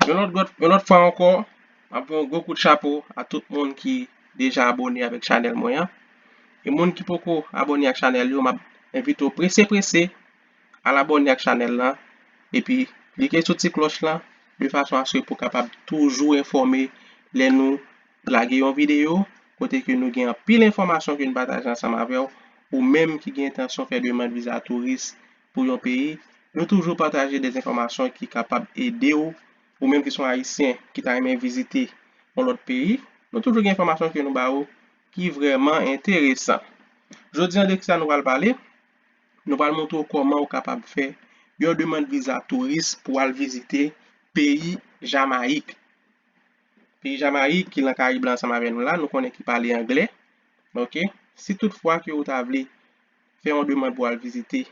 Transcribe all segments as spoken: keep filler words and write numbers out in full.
Yon lòt, yon lòt fwa ankò, m ap voye yon gwo kout chapo a tout moun ki deja abòne avèk chanèl mwen an. E moun ki poko abòne ak chanèl yo, m ap envite w prese prese al abòne ak chanèl lan, epi klike sou ti klòch lan, de fason aske pou w kapab toujou enfòme lè nou lage yon videyo, kote ke nou gen anpil enfòmasyon ke nou pataje ansanm avè w, ou menm ki gen entansyon fè demann viza touris pou yon peyi, nou toujou pataje de enfòmasyon ki kapab ede w, ou menm ki se yon Ayisyen ki ta renmen vizite yon lòt peyi, nou toujou gen enfòmasyon ke nou ba ou ki vrèman enteresan. Jodi an, de kisa nou pral pale? Nou pral montre w kòman ou kapab fè yon demann viza touris pou al vizite peyi Jamayik. Peyi Jamayik ki nan Karib la ansanm avè nou la, nou konnen ki pale anglè. Oke? Si toutfwa ke ou ta vle fè yon demann pou al vizite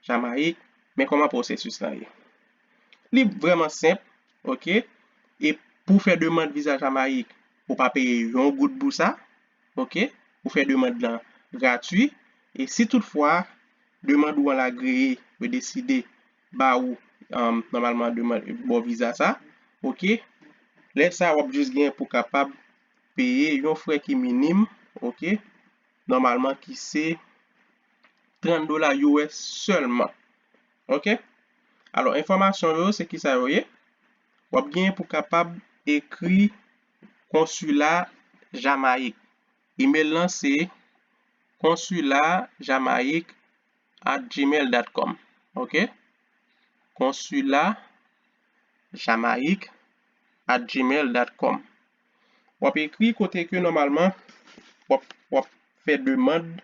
Jamayik, men kòman pwosesis lan ye. Li vrèman senp, oke? E pou fè demann viza Jamayik, ou pa peye yon goud pou sa, oke? Ou fè demann lan gratui. E si toutfwa demann ou an agreye, yo deside ba ou, um, nòmalman demann, ba w viza sa, oke? Lè sa, w ap jis gen pou kapab peye yon frè ki minim, oke? Nòmalman ki se trant dola U S sèlman. Oke? Alò, enfòmasyon yo, se kisa yo ye? W ap gen pou kapab ekri konsila Jamayik. Email lan se konsila jamayik at gmail dot com. Oke? Konsila jamayik at gmail dot com. W ap ekri kote ke nòmalman w ap, w ap fè demann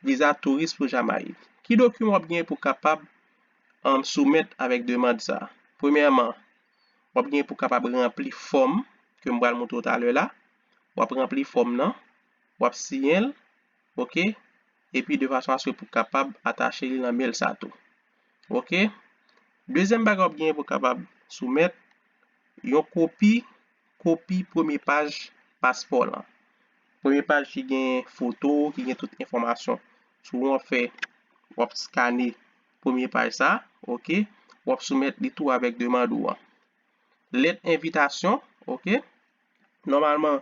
viza touris pou Jamayik. Ki dokiman w ap gen pou kapab, um, soumèt avèk demann sa a? Premyèman, w ap gen pou kapab ranpli fòm ke m pral montre w talè la. W ap ranpli fòm nan, w ap siyen l, oke? Epi de fason aske pou kapab atache li nan mèl sa tou. Oke? Dezyèm bagay w ap gen pou kapab soumèt yon kopi, kopi premye paj paspò lan. Premye paj ki gen foto, ki gen tout enfòmasyon sou ou, w ap fè, w ap skane premye paj sa, oke? W ap soumèt li tou avèk demann ou an. Lèt envitasyon, oke? Nòmalman,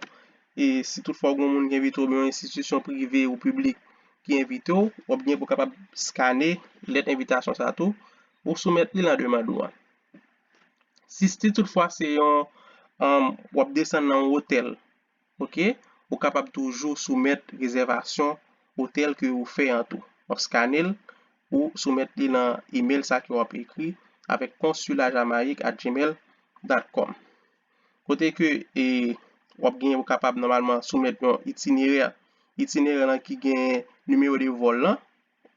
e si toutfwa w gen yon moun ki envite w, oubyen yon enstitisyon prive ou piblik ki envite w, w ap gen pou kapab skane lèt envitasyon sa tou, ou soumèt li nan demann ou an. Si, si toutfwa se yon, um, w ap desann nan yon otèl, oke? Ou kapab toujou soumèt rezèvasyon otèl ke ou fè an tou. W ap skane l, ou soumèt li nan email sa ke w ap ekri avèk konsila jamayik at gmail dot com. Kote ke, e, w ap gen, ou kapab nòmalman soumèt yon itinerè. Itinerè lan ki gen nimewo de vòl lan,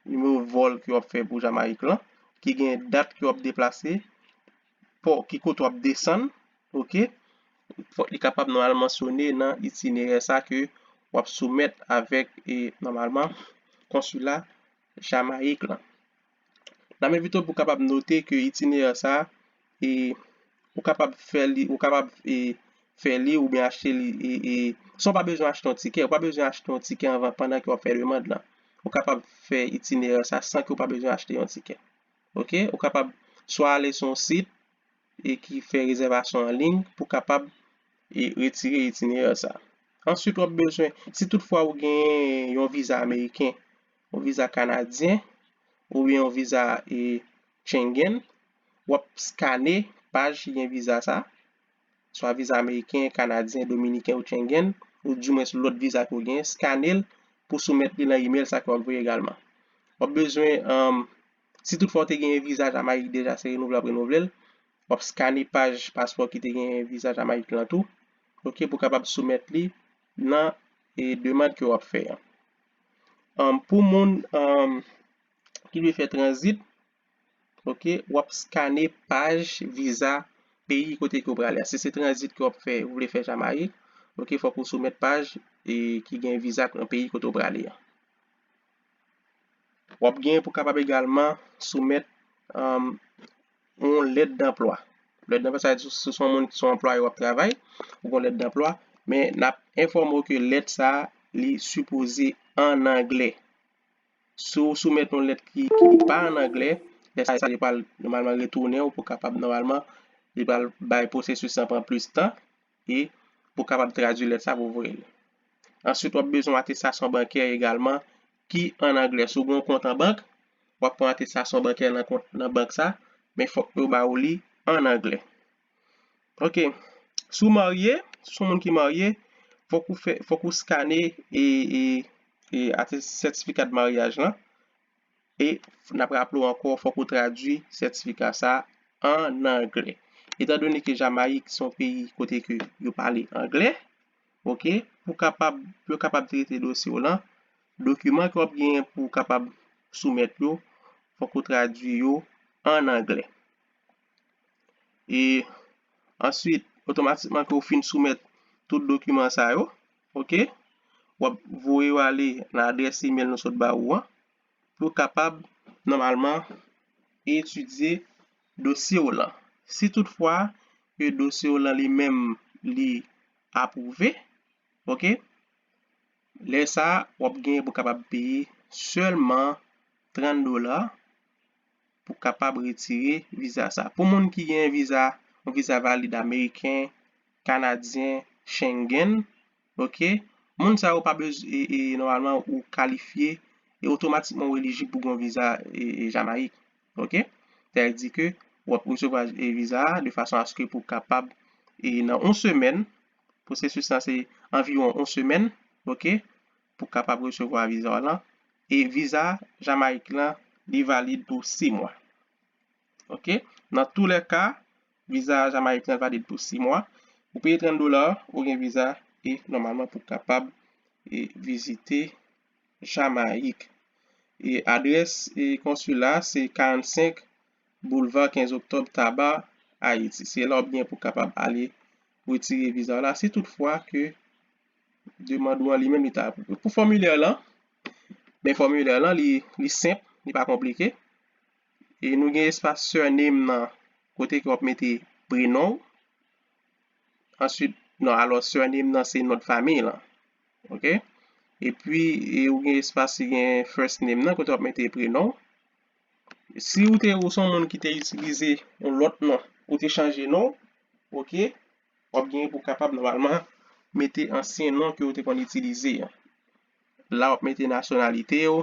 nimewo vòl ke w ap fè pou Jamayik lan, ki gen dat ke w ap deplase, pò, ki kote w ap desann, oke? Fòk li kapab nòmalman mansyone nan itinerè sa ke w ap soumèt avèk, e, nòmalman, konsila Jamayik lan. N ap envite w pou w kapab note ke itinerè sa, e, ou kapab fè li, ou kapab, e, fè li oubyen achte li, e, e, san w pa bezwen achte yon tikè. Ou pa bezwen achte yon tikè anvan, pandan ke w ap fè demann lan. Ou kapab fè itinerè sa san ke w pa bezwen achte yon tikè. Oke? Ou kapab swa ale sou yon sit e ki fè rezèvasyon an liy pou kapab, e, retire itinerè sa. Answit, w ap bezwen, si toutfwa ou gen yon viza ameriken, yon viza kanadyen, oubyen yon viza, e, Schengen, w ap skane paj ki gen viza sa, swa viza ameriken, kanadyen, dominiken ou Schengen, ou dimwens lòt viza ke w genyen, skane l pou soumèt li nan email sa ke w ap voye egalman. W ap bezwen, um, si toutfwa w te genyen viza Jamayik deja, se renouvle w ap renouvle l, w ap skane paj paspò ki te genyen viza Jamayik lan tou, oke, pou kapab soumèt li nan, e, demann ke w ap fè an. Um, pou moun, um, ki vle fè tranzit, oke, w ap skane paj viza peyi kote ke w prale a. Si se tranzit ke w ap fè, ou vle fè Jamayik, oke, fòk ou soumèt paj, e, ki gen viza nan peyi kote w prale an. W ap gen pou kapab egalman soumèt, um, yon lèt danplwa. Lèt danplwa, sa vle di si w se yon moun, se yon anplwaye w ap travay, ou gen yon lèt danplwa, men n ap enfòme w ke lèt sa a, li sipoze an anglè. Si w soumèt yon lèt ki, ki pa an anglè, lè sa a, li pral nòmalman retounen w pou kapab nòmalman Li pral bay pwosesis lan pran plis tan e pou w kapab tradui lèt sa pou voye l. Answit, w ap bezwen yon atestasyon bankè egalman ki ann anglè. Si w gen yon kont an bank, w ap pran atestasyon bankè nan kont, nan bank sa, men fòk yo ba w li ann anglè. Ok. Si w marye, si w se yon moun ki marye, fòk ou fè, fòk ou skane e, e, e ates-, sètifika de maryaj lan. E n ap raple w ankò, fòk ou tradui sètifika sa a ann anglè. Etandone ke Jamayik se yon peyi kote ke yo pale anglè, ok, pou kapab, pou yo kapab trete dosye w lan, dokiman ke w ap genyen pou w kapab soumèt yo, fòk ou tradui yo ann anglè. E answit, otomatikman ke w fin soumèt tout dokiman sa yo, ok, w ap voye yo ale nan adrès imèl nou sot ba ou an, pou w kapab, nòmalman, etidye dosye w lan. Si toutfwa ke dosye w lan li menm li apwouve, ok, lè sa a, w ap genyen pou w kapab peye sèlman trant dola pou w kapab retire viza sa. Pou moun ki gen viza, yon viza valid ameriken, kanadyen, Schengen, ok, moun sa yo pa bezwen, e, e, nòmalman, ou kalifye e otomatikman ou elijib pou gen yon viza, e, e, Jamayik, ok. Sa vle di ke w ap resevwa, e, viza a de fason aske pou w kapab, e, nan yon semèn, pwosesis lan se anviwon yon semèn, ok, pou w kapab resevwa viza w lan. E viza Jamayik lan, li valid pou sis mwa. Ok? Nan tou lè ka, viza Jamayik lan valid pou sis mwa. Ou peye trant dola, ou gen viza e nòmalman pou w kapab, e, vizite Jamayik. E adrès, e, konsila se karannsenk Boulevard quinze Octobre, Taba, Ayiti. Se la w ap gen pou w kapab ale retire viza w la. Si toutfwa ke demann ou an li menm li ta apwouve. Pou fòmilè lan, men fòmilè lan li, li senp, li pa konplike. E nou gen espas surname nan kote ke w ap mete prenon w. Answit, non, alò surname nan se non de fanmi lan. Ok? Epi, e ou gen espas ki gen first name nan kote w ap mete prenon w. Si ou te, ou se yon moun ki te itilize yon lòt non, ou te chanje non, ok, w ap genyen pou w kapab nòmalman mete ansyen non ke w te konn itilize an. La w ap mete nasyonalite w,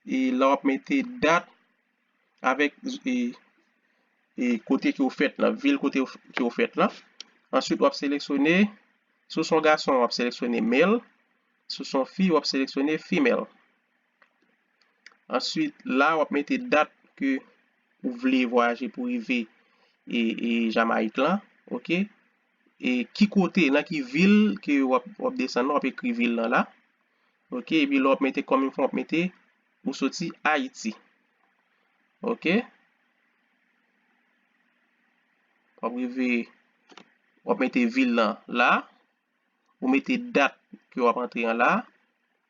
e la w ap mete dat avèk, e, e kote ke w fèt lan, vil kote w, ke w fèt lan. Answit, w ap seleksyone, si w se yon gason, w ap seleksyone male, si w se yon fi, w ap seleksyone female. Answit, la w ap mete dat ke ou vle vwayaje pou rive e, e Jamayik lan, ok? E ki kote, nan ki vil ke w ap, w ap desann nan, w ap ekri vil lan la. Ok, epi lè w ap mete kòm enfo, w ap mete ou soti Ayiti. Ok? W ap rive, w ap mete vil lan la. Ou mete dat ke w ap antre an la.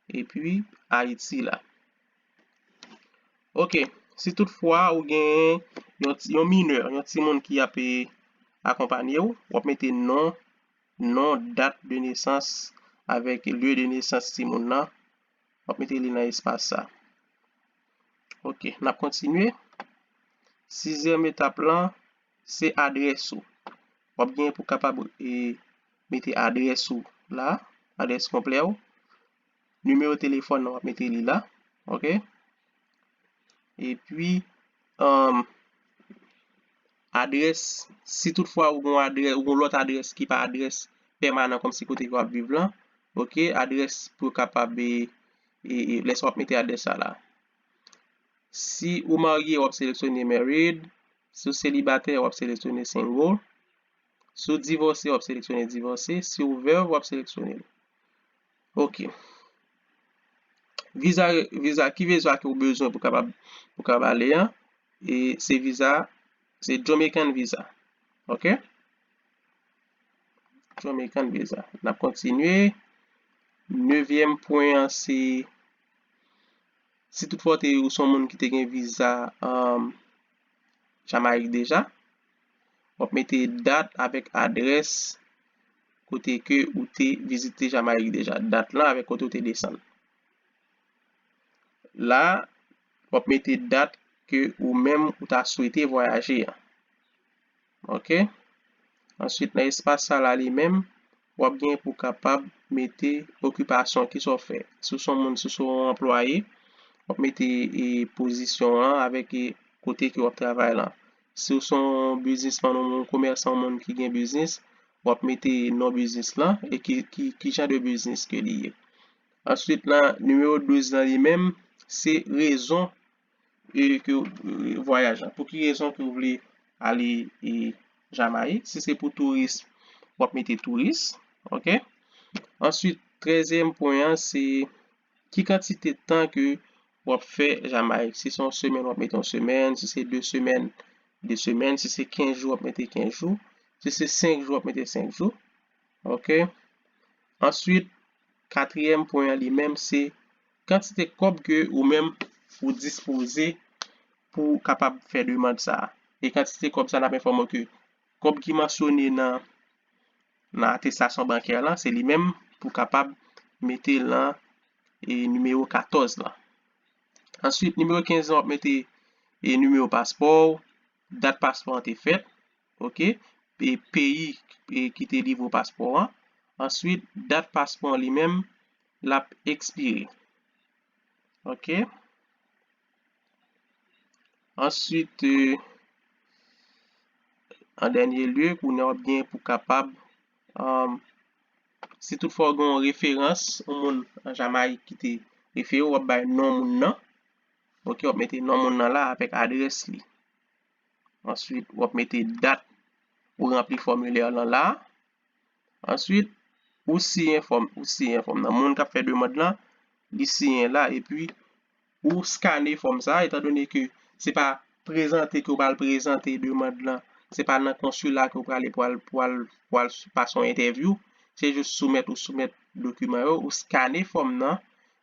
Epi Ayiti la. Ok, si toutfwa ou gen yon, ti- yon minè, yon timoun ki ap e, akonpanye w, w ap mete non, non, dat de nesans avèk lye de nesans timoun nan. W ap mete li nan espas sa. Ok, n ap kontinye. Sizyèm etap lan, se adrès ou. W ap gen pou kapab e, mete adrès ou la, adrès konplè w. Nimewo telefòn nan, w ap mete li la. Ok? Epi, um, adrès, si toutfwa ou gen yon adrès, ou gen yon lòt adrès ki pa adrès pèmanan kòmsi kote ke w ap viv lan, ok, adrès pou yo kapab, e, e, e, lè sa w ap mete adrès sa la. Si ou marye, w ap seleksyone married. Si w selibatè, w ap seleksyone single. Si w divòse, w ap seleksyone divòse. Si w vèv, w ap seleksyone l. Ok. Viza, viza, ki viza ke w bezwen pou kapab, pou kapab ale an? E se viza, se Jamaican visa. Ok? Jamaican visa. N ap kontinye. Nevyèm pwen an, se, si toutfwa w te, ou se yon moun ki te gen viza, um, Jamayik deja, w ap mete dat avèk adrès kote ke ou te vizite Jamayik deja. Dat lan avèk kote ou te desann. La, w ap mete dat ke ou menm ou ta swete vwayaje an. Ok. Answit, nan espas sa la li menm, w ap gen pou kapab mete okipasyon, kisa w fè. Si w se yon moun, si w se yon anplwaye, w ap mete e, pozisyon an avèk e, kote ke w ap travay lan. Si w se yon biznismann, yon komèsan, yon moun ki gen biznis, w ap mete non biznis lan e ki, ki, ki jan de biznis ke li ye. Answit, nan nimewo douz lan li menm, se rezon e, ke, e, vwayaj lan. Pou ki rezon ke w vle ale e, Jamayik? Si se pou touris, w ap mete touris. Ok? Answit, trèzyèm pwen an, se ki kantite tan ke w ap fè Jamayik. Si se yon semèn, w ap mete yon semèn. Si se de semèn, de semèn. Si se kenz jou, w ap mete kenz jou. Si se senk jou, w ap mete senk jou. Ok? Answit, katriyèm pwen an li menm, se kantite kòb ke ou menm ou dispoze pou w kapab fè demann sa a. E kantite kòb sa a, n ap enfòme w ke kòb ki mansyone nan, nan atestasyon bankè lan, se li menm pou w kapab mete l nan e, nimewo katòz lan. Answit, nimewo kenz lan, w ap mete e, nimewo paspò w, dat paspò an te fèt, ok, e, peyi e, ki te livre w paspò an. Answit, dat paspò an li menm, l ap ekspire. Ok. Answit, e, an dènye lye, kounye a w ap gen pou kapab, um, si toutfwa w gen yon referans, yon moun an Jamayik ki te refere w, w ap bay non moun nan. Ok, w ap mete non moun nan la avèk adrès li. Answit, w ap mete dat ou ranpli fòmilè lan la. Answit, ou siyen fòm, ou siyen fòm nan. Moun k ap fè demann lan, li siyen la, epi ou skane fòm sa, etandone ke se pa prezante ke w pral prezante demann lan, se pa nan konsila ke w prale pou al, pou al, pou al pase yon entèvyou, se jis soumèt ou soumèt dokiman yo, ou skane fòm nan,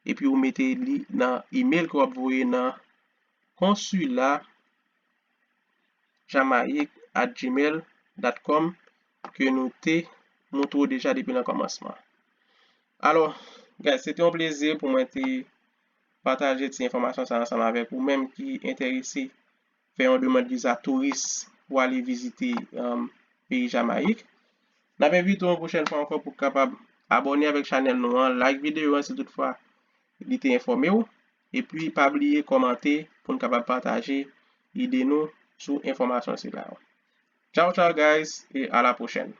epi ou mete li nan imèl ke w ap voye nan konsila jamayik at gmail dot com ke nou te montre w deja depi nan kòmansman. Alò, guys, se te yon plezi pou mwen te pataje ti enfòmasyon sa ansanm avèk ou menm ki enterese fè yon demann viza touris pou ale vizite, um, peyi Jamayik. N ap envite w yon pwochèn fwa ankò pou w kapab abòne avèk chanèl nou an, like videyo an si toutfwa li te enfòme w, epi pa bliye kòmante pou n kapab pataje ide nou sou enfòmasyon sila yo. Ciao, ciao, guys, e a la pwochèn.